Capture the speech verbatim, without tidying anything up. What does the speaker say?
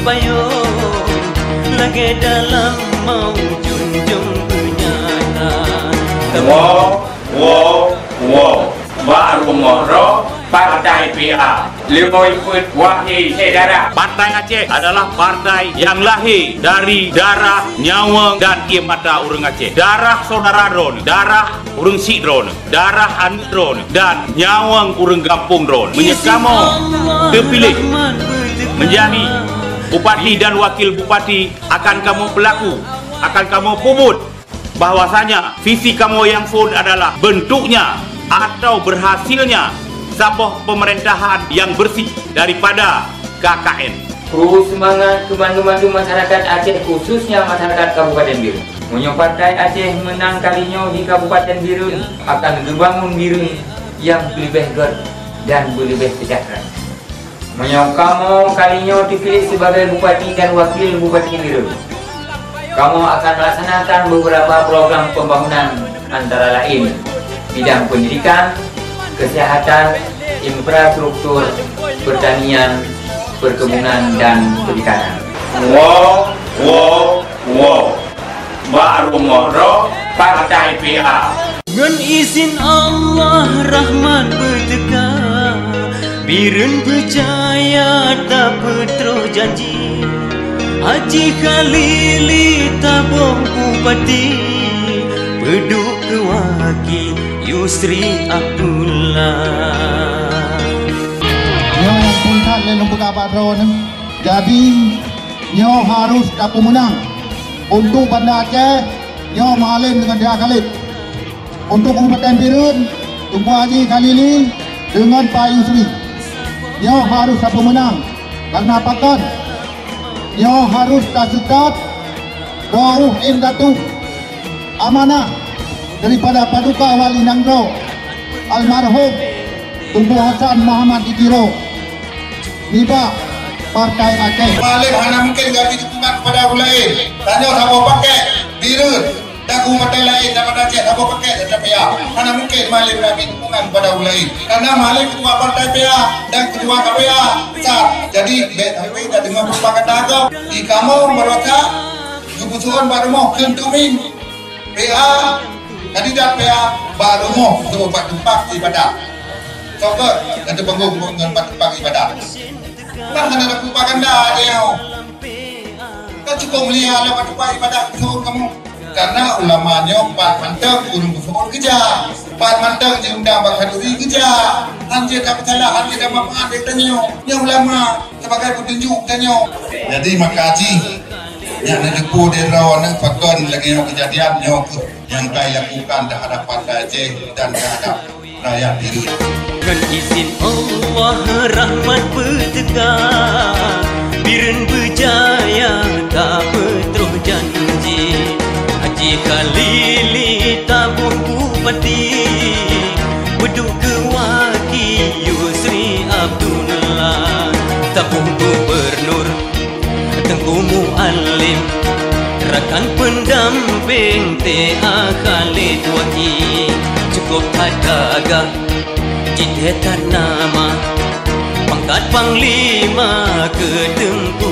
Payong lagèe dalam mau junjung peunyata. Woe, woe, woe. Bak rumoh droe, partai P A. Leubeh peuet wahe syedara. Partai Aceh adalah partai yang lahir dari darah, nyawöng dan ié mata ureuëng Aceh. Darah saudara droeneuh, darah ureuëng syiek droeneuh, darah aneuk droeneuh, dan nyawöng ureuëng gampông droeneuh. Meunyoe kamoe teupiléh menjadi bupati dan wakil bupati, akan kamoe peulaku, akan kamoe peubuet bahwasanya visi kamoe nyang phon adalah bentuknya atau berhasilnya saboh pemerintahan yang bersih daripada K K N. Kru seumangat keu mandum-mandum masyarakat Aceh, khususnya masyarakat Kabupaten Bireuen. Meunyoe Partai Aceh meunang kali nyoe di Kabupaten Bireuen, akan geubangun Bireuen nyang beuleubeh gét dan beuleubeh seujahteura. Meunyoe kamoe kali nyoe teupiléh sibagai bupati dan wakil bupati Bireuen, kamoe akan melaksanakan beberapa program pembangunan, antara lain bidang pendidikan, kesehatan, infrastruktur, pertanian, perkebunan, dan perikanan. Woe, woe, woe. Bak rumoh droe, partai P A. Ngon izin Allah, rahmat beuteuka, Bireuen beujaya tapeutroh janji. Haji Khalili taboh bupati, peuduek keu waki Yusri Abdullah. Nyoe nyang phon that lé lôn peugah bak droeneuh. Jadi, nyoe harôh tapeumeunang. Untuk Banda Aceh, nyoe meualém deungon Yahya Khalid. Untuk Kabupaten Bireuen, Teungku Haji Khalili deungon Pak Yusri. Nyoe harôh tapeumeunang. Kareuna pakon? Nyoe harôh taseutôt roh indatu amanah daripada Paduka Wali Nanggroe, almarhum Teungku Hasan Muhammad di Tiro nibak Partai Aceh. Meualém hana mungken geubi dukungan kepada ureuëng laén. Tanyoe saboh pakét, Bireuen, dan Kabupaten laén, dan Banda Aceh saboh pakét, dan P A. Hana mungken meualém geubi dukungan kepada ureuëng laén. Karena meualém ketua Partai P A dan ketua K P A sat. Jadi, bèk sampai tadeungoe propaganda gob. Di kamoe baroesa geupeusu'on bak rumoh kheun tumin. P A, kandidat P A bak rumoh, bak teumpat ibadah. Sokot, dan teupeunggong ngon bak teumpat ibadah. Kan hana ada propaganda ada nyoe. Kan cukup mulia lah bak teumpat ibadah, suruh kamu. Karena ulama nyoe pat mantong ureuëng beusu'on keujak. Pat mantong jiundang bak khanduri keujak. Han jeuet tapeusalah, han jeuet tamanfaat dari tanyoe. Nyoe ulama sebagai petunjuk tanyoe. Jadi maka jih Nyan neuteupeue di droeneuh pakon lagèe nyoe keujadian nyoe kheueh nyang ka ilakukan teuhadap Partai Aceh dan teuhadap rakyat Bireuen. Ngon izin Allah rahmat beuteuka, Bireuen beujaya tapeutroh janji. Haji Khalili taboh bupati, peuduek keu waki Yusri Abdullah taboh gubernur. Teungku Mualem, rakan peundampéng T A Khalid Waki, cukup that gagah, jiteuka nama, pangkat panglima keu Teungku